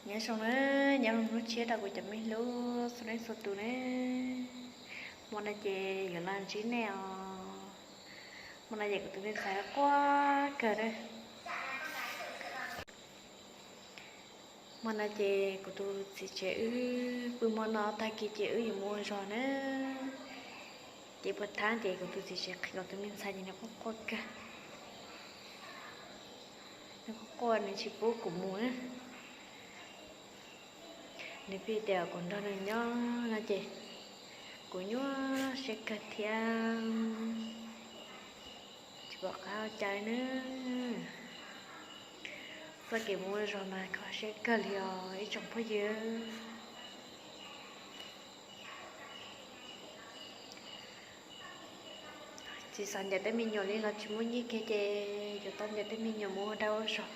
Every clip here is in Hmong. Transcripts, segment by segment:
Nyob zoo na, nyob zoo hnub tshiab rau kuv cov me hlub txhua leej txhua tus na. Hmo no ces yuav los ntsib nej os. Hmo no ces kuv tus me ntxhais quaj kawg na. Hmo no ces kuv tus txiv tsev wb pw hmo no tag kis ces wb yuav mus ua zog na. Ces puag thab ces kuv tus txiv tsev qhia kuv tus me ntxhais ces nws quaj quaj kawg. Nws quaj quaj nws tsis pub kuv mus na. Nws pheej tias kuv nrog nws nyob no ces kuv nyuaj siab kawg thiab tsis pom qab ua cas na. Txoj kev mus ua zog mas kho siab kawg li os ib tsoom phooj ywg. Tsis xav ncaim tej me nyuam li los tsis muaj nyiaj kiag ces yuav tau ncaim tej me nyuam mus ua dag ua zog.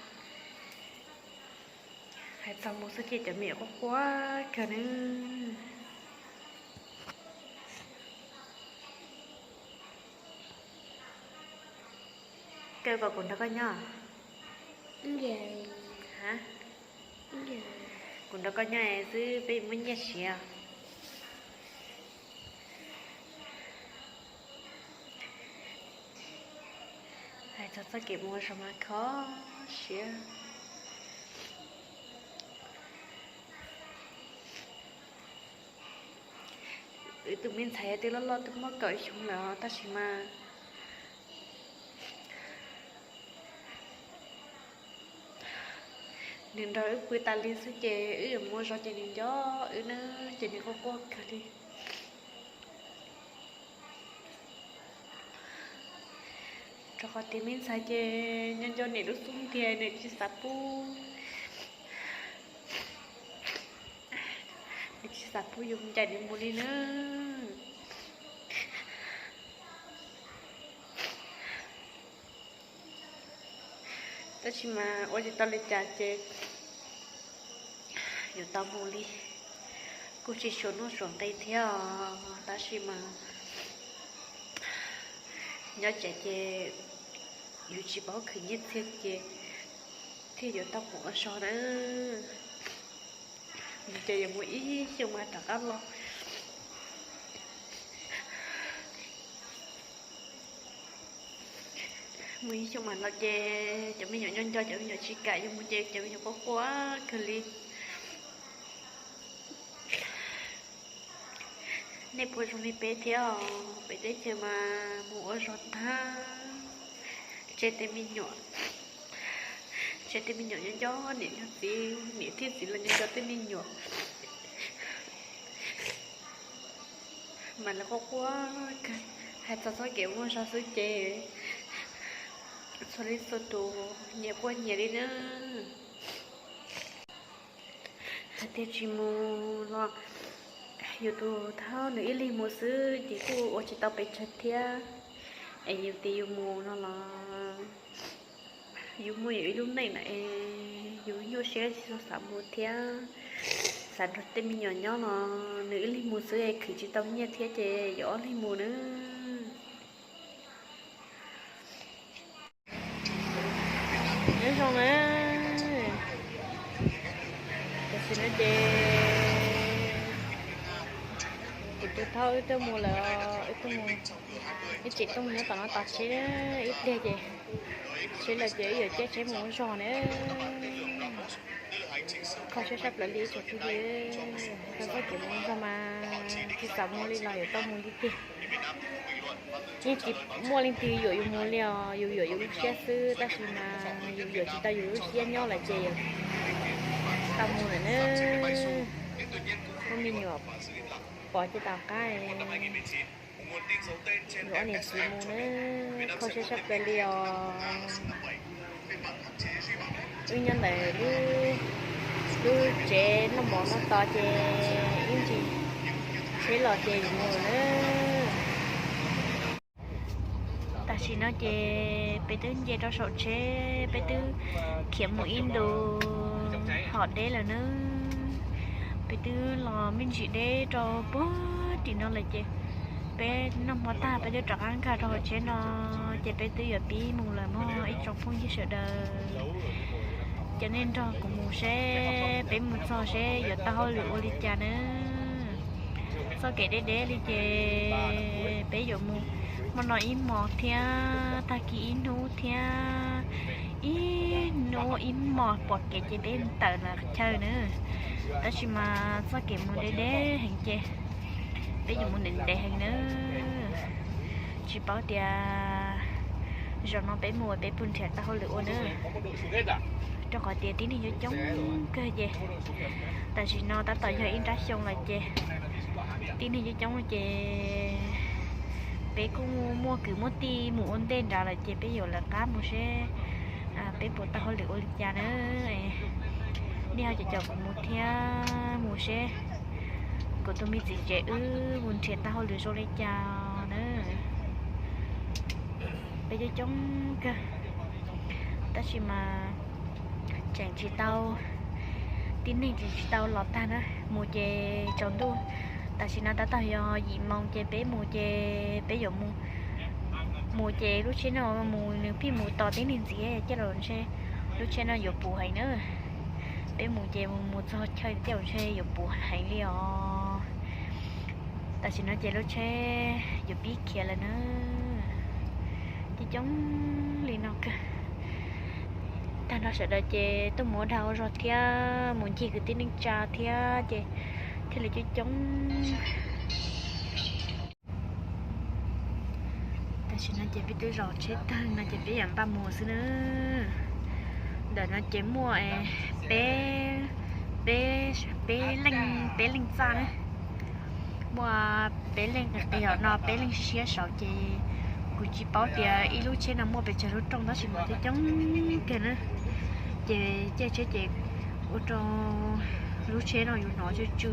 Hais txog mus xwb ces cov me nyuam quaj quaj kawg na. Kawg kom kuv nrog koj nyob. Kuv nrog koj nyob xwb peb muaj nyiaj siav. Hais txog txoj kev mus ua zog mas kho siab. Wb tus me ntxhais twb loj loj twb muaj kaum xyoo lawm tab sis mas nws nrog wb pw tas li xwb ces wb yuav mus ua zog ces nws nco wb na, ces nws quaj quaj kawg li. Rau qhov tias me ntxhais ces nco nco niam lub xub ntiag nws tsis xav pub, nws tsis xav pub yus ncaim nws mus li na. Tab sis mas ua tsis tau li cas ces yuav tau mus li. Kuj tsis suav nuj suav nqi thiab os, tab sis mas nyob tsev ces yus tsis paub khwv nyiaj txiag ces thiaj yuav tau mus ua zog na. Ces yuav mus ib xyoos mas rov qab los. Mus ib xyoos mas los ces cov me nyuam nco nco cov me nyuam tsis kam yuav mus ces cov me nyuam quaj quaj kawg li. Nej puas zoo li peb thiab os? Peb teb chaws mas mus ua zog tag, tseg tej me nyuam, tseg tej me nyuam nco nco niam nco txiv, niam thiab txiv los nco nco tej me nyuam. Mas lawv quaj quaj kawg. Hais txog txoj kev ua zog xwb ces txhua leej txhua tus nyias quaj nyias li na. Hais tias tsis mus los yus tus thaub nws ib leeg mus xwb ces kuj ua tsis tau pes tsawg thiab. Es yus tias yus mus no los yus muaj yus ib lub neej na es yus nyuaj siab tsis txhob xav mus thiab. Xav nrog tej me nyuam nyob los nws ib leeg mus xwb es khwv tsis tau nyiaj thiab ces yuav ob leeg mus na. Nyob zoo na. Tam sim no ces kuv tus thaub wb twb mus lawm, wb twb mus, wb tseem tuaj mus nyob tom no tos tsheb ib pliag ces tsheb lawm ces wb yuav caij tsheb mus ua zog na. Kho siab sab plaws li tsoom phooj ywg, txog txoj kev mus ua zog mas tsis xav mus li los yuav tau mus li tiag. Yeej tsis muaj leej twg yuam yus mus li os, yus yuam yus lub siab xwb tab sis mas yus yuam tsis tau yus lub siab nyob lawm ces tau mus lawm na. Muaj me nyuam pov ces tom qab yuav ob niam txiv mus na, kho siab sab plaws li os. Wb nyob ntawm lub tsev noj mov noj tos ces ib ntsis tsheb los ces yuav mus na. Tam sim no ces peb twb nce rau saum tsheb, peb twb khiav mus ib ntus hom deb lawm na. Peb twb los me ntsis deb rau puag tim no lawm ces peb noj hmo tag peb twb rov qab nkag rau hauv tsheb no ces peb twb yuav pib mus lawm mog ib tsoom phooj ywg sawv daws. Cov nej nrog kuv mus seb peb mus txog seb yuav tau hauj lwm ua li cas na. Txoj kev deb deb li ces peb yuav mus hmo no ib hmos thiab tag kis ib hnub thiab, ib hnub ib hmos pom kev ces peb tawm los chaw na. Tab sis mas txoj kev mus deb deb heev ces peb yuav mus ntev ntev heev na. Tsis paub tias zaum no peb mus peb puas nrhiav tau hauj lwm ua na. Rau qhov tias tib neeg coob coob kawg ces tam sim no tab tom yog ib nrab xyoo lawm ces tib neeg coob coob ces peb kuj muaj kwv muaj tij mus ua ntej nrad lawm ces peb yuav lawv qab mus seb peb puas tau hauj lwm ua li cas na. Nej ho caum caum kuv mus thiab mus seb kuv tus me txiv tsev wb mus nrhiav tau hauj lwm zoo li cas na. Peb coob coob kawg, tab sis mas tseem tsis tau, tib neeg tseem tsis tau los tag na. Mus ces tsaus ntuj, tam sim no tab tom yog yim moos ces peb mus ces peb yuav mus, mus ces lub tsheb no mus nws pheej mus tos tib neeg ntxiv, coj los ntshe lub tsheb no yuav puv heev na. Peb mus ces mus txog chaw coj ntshe yuav puv heev li os. Tam sim no ces lub tsheb yuav pib khiav lawm na. Coob coob li no kawg. Tag nrho sawv daws ces tuaj mus ua dag ua zog thiab mus ncig kwv tij neej tsa thiab ces thiaj li coob coob. Tam sim no ces peb twb zov tsheb tag no ces peb yuav npaj mus xwb na. Ntawm no ces muaj peb, peb, peb leej, peb leej txaj na. Muaj peb leej qis qis no, peb leej siab saud ces kuv tsis paub tias ib lub tsheb no muaj pes tsawg lub rooj tab sis mas coob coob kawg na. Ces caij tsheb ces ua rau lub tsheb no yus hnov tsw tsw,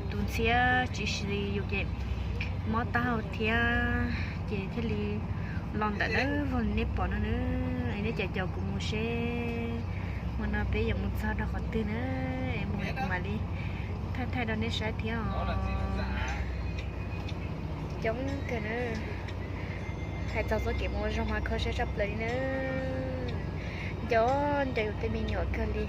tus ntxhiab tsis xis yus ces mob taub hau thiab ces thiaj li los ntawm dawb vog li nej pom no na. Es nej caum caum kuv mus seb hmo no peb yuav mus txog rau qhov twg na, es mus kuv mam li thaij thaij rau nej saib thiab os. Coob kawg na. Hais txog txoj kev mus ua zog mas kho siab tshaj plaws li na. Nco, nco yus tej me nyuam kawg li.